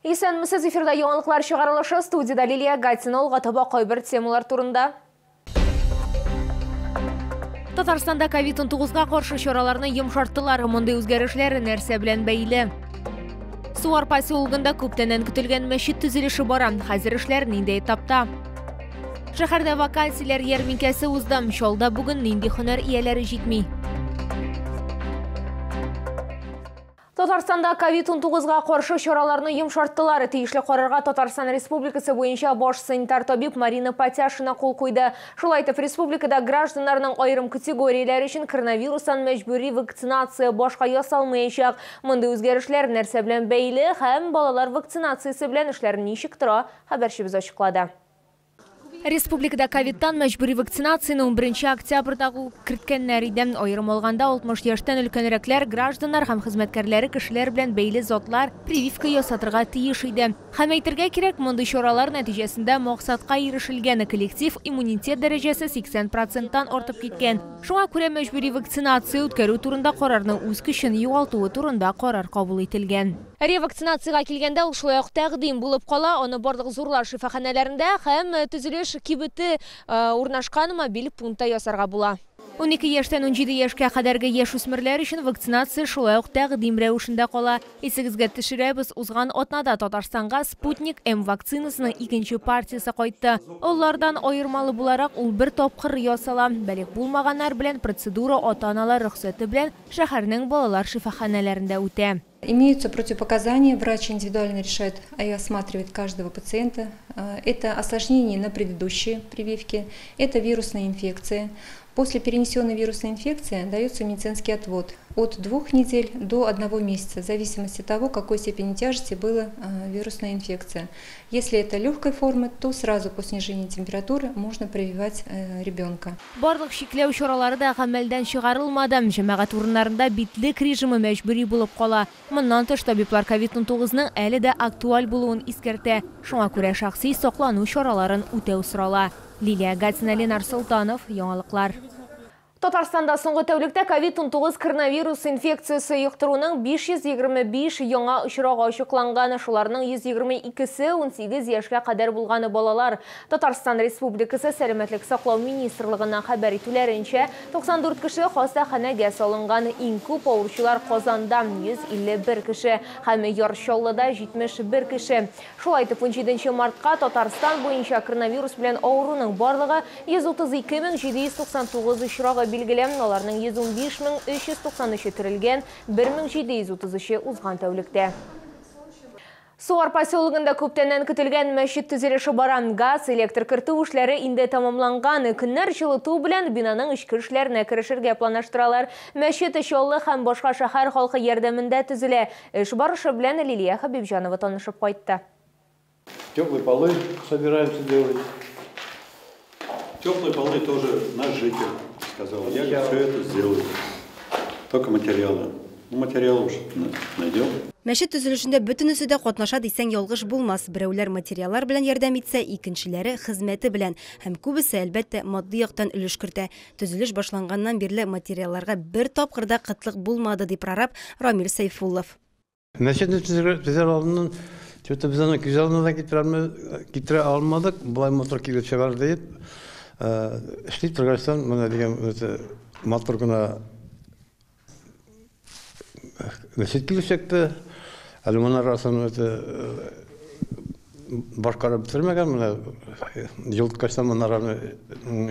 Исәнмесез, эфирда яңалыклар чыгарылышы, студияда Лилия Гатина. Алга таба кайбер темалар турында. Татарстанда ковид-19га каршы чараларны йомшарттылар. Мондый үзгәрешләр нәрсә белән бәйле? Суар поселогында күптәннән көтелгән мәчет төзелеше бара. Хәзер эшләр нинди этапта? Шәһәрдә вакансияләр ярминкәсе узды. Чаллыда бүген нинди һөнәр ияләре җитми? Татарстанда ковид-19га каршы чараларны йомшарттылар. Тиешле карарга Татарстан Республикасы буенча баш санитар табиб Марина Патяшина кул куйды. Шулай итеп, республикада гражданнарның аерым категорияләре өчен коронавирустан мәҗбүри вакцинация башка ясалмаячак. Мондый үзгәрешләр нәрсә белән бәйле һәм балалар вакцинациясе белән эшләр ничек тора, хәбәрчебез ачыклады. Республикада ковидтан мәҗбүри вакцинацияне 11 октябрьдә үк керткәннәр иде. Аерым алганда, 60 яшьтән өлкәнрәкләр, гражданнар һәм хезмәткәрләре кешеләр белән бәйле затлар прививка ясатырга тиеш иде. Һәм әйтергә кирәк, мондый чаралар нәтиҗәсендә максатка ирешелгән, коллектив иммунитет дәрәҗәсе 80 проценттан артып киткән. Шуңа күрә мәҗбүри вакцинация үткәрү турында карарның үз көчен югалтуы турында карар кабул ителгән. Ревакцинациягә килгәндә, ул шулай ук тәкъдим булып кала. Аны барлык зурлар шифаханәләрендә һәм төзелеш кибете урнашкан мобиль пунктта ясарга була. 12 яшьтән 17 яшькә кадәрге яшүсмерләр өчен вакцинация шулай ук тәкъдим рәвешендә кала. Исегезгә төшерәбез, узган атнада Татарстанга Спутник М вакцинасының икенче партиясе кайтты. Олылардан аермалы буларак, ул бер тапкыр ясала. Балигъ булмаганнар белән процедура ата-аналар рөхсәте белән шәһәрнең балалар шифаханәләрендә үтә. Имеются противопоказания, врач индивидуально решает и осматривает каждого пациента. Это осложнение на предыдущие прививки, это вирусная инфекция. После перенесенной вирусной инфекции дается медицинский отвод от 2 недель до 1 месяца, в зависимости от того, какой степени тяжести была вирусная инфекция. Если это легкой формы, то сразу по снижению температуры можно прививать ребенка. Барлык чикләү чаралары да гамәлдән чыгарылмады. Җәмәгать урыннарында битлек режимы мәҗбүри булып кала. Моннан тыш, табиблар ковид-19ның әле дә актуаль булуын искәртә. Шуңа күрә шәхси саклану чараларын үтәү сорала. Лилия Гатина, Ленар Солтанов, яңалыклар. Татарстанда соңгы тәүлектә ковид-19 коронавирус инфекциясе йоктыруның 525 яңа очрагы ачыкланган. Шуларның 122-се 18 яшькә кадәр булган балалар. Татарстан Республикасы Сәламәтлек саклау министрлыгыннан хәбәр итүләренчә, 94 кеше хастаханәгә салынган. Иң күп авыручылар Казанда 151 кеше һәм Яр Чаллыда 71 кеше. Шулай итеп, 17 мартка Татарстан буенча коронавирус белән авыруның барлыгы 132 799 очрагы билгеле. Аларның 115 393 терелгән, 1733 узган тәүлектә. Суар поселогында күптәннән көтелгән мәчет төзелеше бара. Газ, электр кертү эшләре инде тәмамланган. Көннәр җылыту белән бинаның эчке эшләренә керешергә планлаштыралар. Мәчет Чаллы һәм башка шәһәр халкы ярдәмендә төзелә. Эш барышы белән Лилия Хабибҗанова танышып кайтты. Теплые полы собираемся делать. Теплые полы тоже наш житель сказал: «Я все это сделаю. Только материалы». Ну, материалы уж найдем. Мәчет төзелешендә бөтенесе дә катнаша дисәң, ялгыш булмас. Берәүләр материаллар белән ярдәм итсә, икенчеләре хезмәте белән һәм күбесе, әлбәттә, матди яктан өлеш кертә. Төзелеш башланганнан бирле материалларга бер тапкыр да кытлык булмады, ди прораб Рамил Сайфуллов. Мәчетне төзер алдыннан что-то без аны күз алдына да китерә алмадык. Болай матур килеп чыгар дип, эшли торгачтан менә дигән үзе матур гына мәчет килеп чыкты. Әле манарасын үзе башкарып бетермәгән, менә җылыткачтан манараны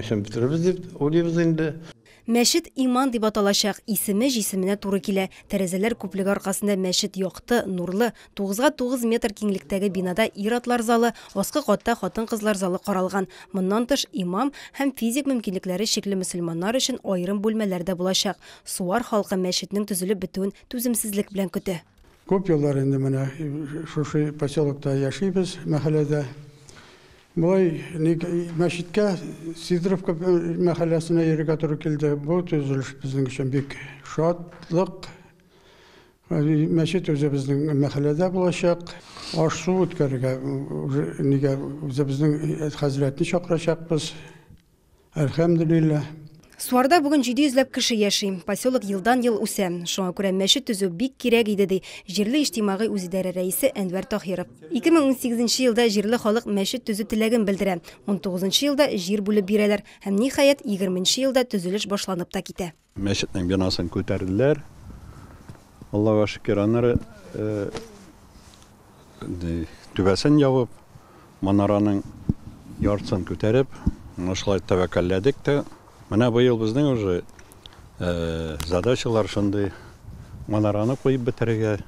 эшен бетерербез дип уйлыйбыз инде. Мәчет «Иман» дип аталачак. Исеме җисеменә туры килә. Тәрәзәләр күплеге аркасында мәчет якты, нурлы. 9-га 9 метр киңлектәге бинада ир-атлар залы, аскы катта хатын-кызлар залы каралган. Моннан тыш, имам һәм физик мөмкинлекләре чикле мөселманнар өчен аерым бүлмәләр дә булачак. Суар халкы мәчетнең төзелеп бетүен түземсезлек белән көтә. Күп еллар инде менә шушы поселокта яшибез, мәхәлләдә. Болай мәчеткә Сидоровка мәхәлләсенә йөрергә туры килде. Бу төзелеш безнең өчен бик шатлык. Мәчет үзебезнең мәхәлләдә булачак. Аш-су үткәрергә уже нигә үзебезнең хәзрәтне чакырачакбыз. Әлхәмдүлилләһ. Суарда бүген 700 ләп кеше яши. Поселок елдан-ел үсә. Шуңа күрә мәчет төзү бик кирәк иде, ди җирле иҗтимагый үзидарә рәисе Әнвәр Таһиров. 2018 елда җирле халык мәчет төзү теләген белдерә. 19 елда җир бүлеп бирәләр һәм ниһаять 20 елда төзелеш башланып та китә. Мәчетнең бинасын күтәрделәр. Аллага шөкер, аннары түбәсен ябып, манараның яртысын күтәреп, менә шулай тәвәккәлләдек тә. Менә быел безнең уже задачалар шундый: манараны куеп бетерергә,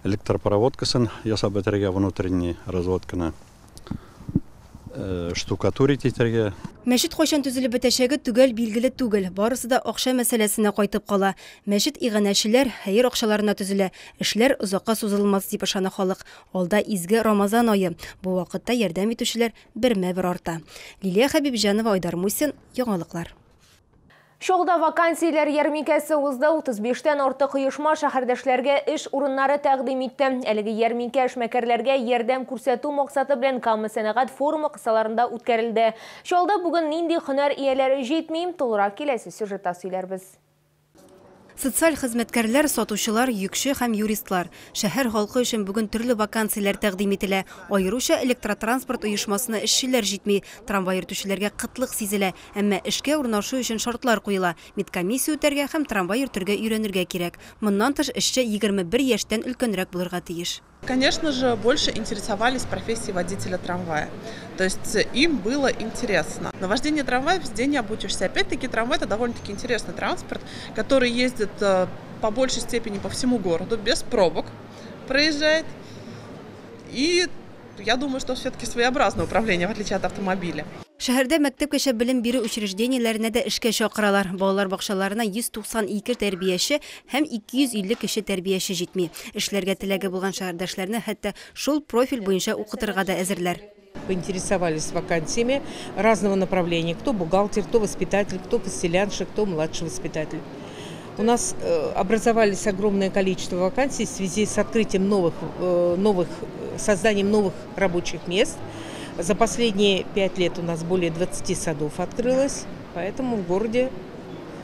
электропроводкасын ясап бетерергә, внутренний разводканы, штукатурить итәргә. Мәчет кайчан төзелеп бетәчәге төгәл билгеле түгел. Барысы да акча мәсьәләсенә кайтып кала. Мәчет иганәчеләр хәер акчаларына төзелә. Эшләр озакка сузылмас дип ышана халык. Алда изге Рамазан ае. Бу вакытта ярдәм итүчеләр бермә-бер арта. Лилия Хәбибҗанова, Айдар Мусин, Яңалыклар. Чаллыда вакансияләр ярминкәсе узды. 35-тән артык оешма шәһәрдәшләргә эш урыннары тәкъдим итте. Әлеге ярминкә эшмәкәрләргә ярдәм күрсәтү максаты белән Кама сәнәгать форумы кысаларында үткәрелде. Чаллыда бүген нинди һөнәр ияләре җитми, тулырак киләсе сюжетта сөйләрбез. Социаль хезмәткәрләр, сатучылар, йөкче һәм юристлар. Шәһәр халкы өчен бүген төрле вакансияләр тәкъдим ителә. Аеруча электротранспорт оешмасына эшчеләр җитми. Трамвай йөртүчеләргә кытлык сизелә. Әмма эшкә урнашу өчен шартлар куела. Медкомиссия үтәргә һәм трамвай йөртергә өйрәнергә кирәк. Моннан тыш эшче 21 яшьтән өлкәнрәк булырга тиеш. Конечно же, больше интересовались профессией водителя трамвая. То есть им было интересно. На вождение трамвая везде не обучишься. Опять-таки, трамвай – это довольно-таки интересный транспорт, который ездит по большей степени по всему городу, без пробок проезжает. И я думаю, что все-таки своеобразное управление, в отличие от автомобиля. Шәһәрдә мәктәпкәчә белем бирү учреждениеләренә дә эшкә чакыралар. Балалар бакчаларына 192 тәрбияче һәм 250 кеше тәрбияче җитми. Эшләргә теләге булган шәһәрдәшләрне хәтта шул профиль буенча укытырга да әзерләр. Поинтересовались вакансиями разного направления. Кто бухгалтер, кто воспитатель, кто поселянша, кто младший воспитатель. У нас образовались огромное количество вакансий в связи с открытием созданием новых рабочих мест. За последние 5 лет у нас более 20 садов открылось, поэтому в городе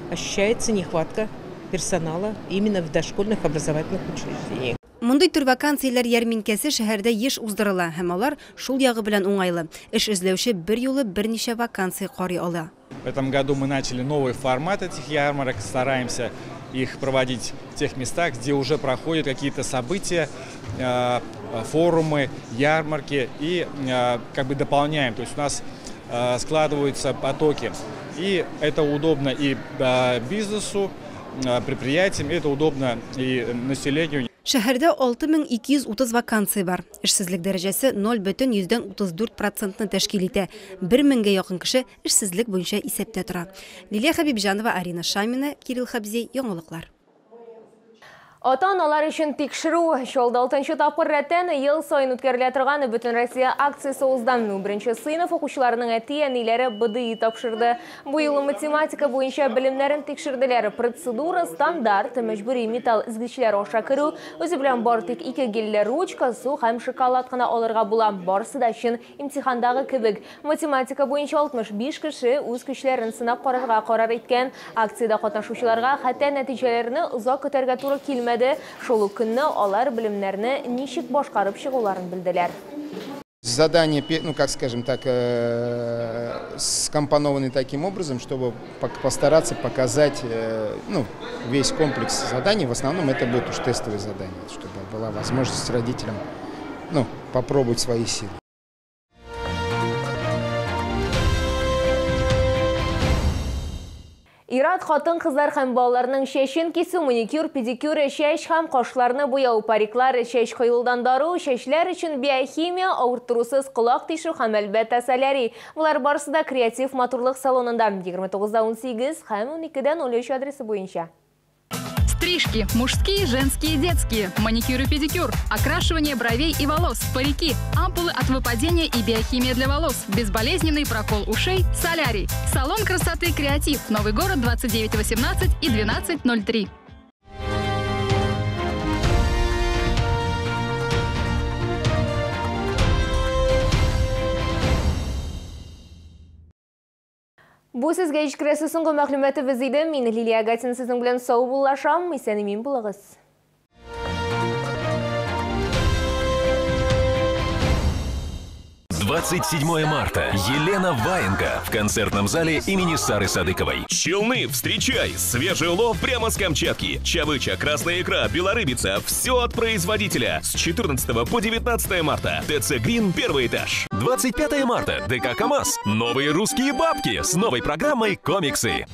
ощущается нехватка персонала именно в дошкольных образовательных учреждениях. Мондый төр вакансияләр ярминкәсе шәһәрдә еш уздырыла, һәм алар шул ягы белән уңайлы. Эш эзләүче бер юлы берничә вакансия карый ала. В этом году мы начали новый формат этих ярмарок, стараемся их проводить в тех местах, где уже проходят какие-то события, форумы, ярмарки, и как бы дополняем. То есть у нас складываются потоки. И это удобно и бизнесу, предприятиям, это удобно и населению. Шәһәрдә 6230 вакансия бар. Эшсезлек дәрәҗәсе 0,34%-ны тәшкил итә. 1000гә якын кеше эшсезлек буенча исәптә тора. Лилия Хәбибҗанова, Арина Шамина, Кирилл Хабзей, Яңалыклар. Ата-аналар өчен тикшерү. Чаллыда 6нчы тапкыр рәттән ел саен үткәрелә торган Бөтенроссия акциясе узды. 1нче сыйныф укучыларының әти-әниләре БДИ тапшырды. Бу юлы математика буенча белемнәрен тикшерделәр. Процедура стандарт, мәҗбүри металл изгечләр аша керү, үзе белән бары тик 2 гелле ручка, су һәм шоколад кына алырга була. Барысы да чын имтихандагы кебек. Математика буенча 65 кеше үз көчләрен сынап карарга карар иткән. Акциядә катнашучыларга хәтта нәтиҗәләрне озак көтәргә туры килмәде. Шул ук көнне алар белемнәрне ничек башкарып чыгуларын белделәр. Задание, ну, как скажем так, скомпонованы таким образом, чтобы постараться показать, ну, весь комплекс заданий. В основном это будут уж тестовые задания, чтобы была возможность родителям, ну, попробовать свои силы. Ират хатын-кызлар һәм балаларның чәчен кисү, маникюр, педикюр, чәч һәм кашларны буяу, париклар, чәч коелудан дару, чәчләр өчен биохимия, авырттырусыз колак тишү һәм әлбәттә солярий. Болар барысы да креатив матурлык салонында 29:18 һәм 12:03 адресы буенча. Стрижки мужские, женские, детские, маникюр и педикюр, окрашивание бровей и волос, парики, ампулы от выпадения и биохимия для волос, безболезненный прокол ушей, солярий. Салон красоты «Креатив», Новый город, 29:18 и 12:03. Бу сезгә җиткерәсе соңгы мәгълүматыбыз иде. Мин Лилия Гатина сезнең белән саубуллашам. Исән-имин булыгыз. 27 марта. Елена Ваенга в концертном зале имени Сары Садыковой. Челны, встречай! Свежий улов прямо с Камчатки. Чавыча, красная икра, белорыбица. Все от производителя. С 14 по 19 марта. ТЦ Грин, первый этаж. 25 марта. ДК КамАЗ. Новые русские бабки с новой программой «Комиксы».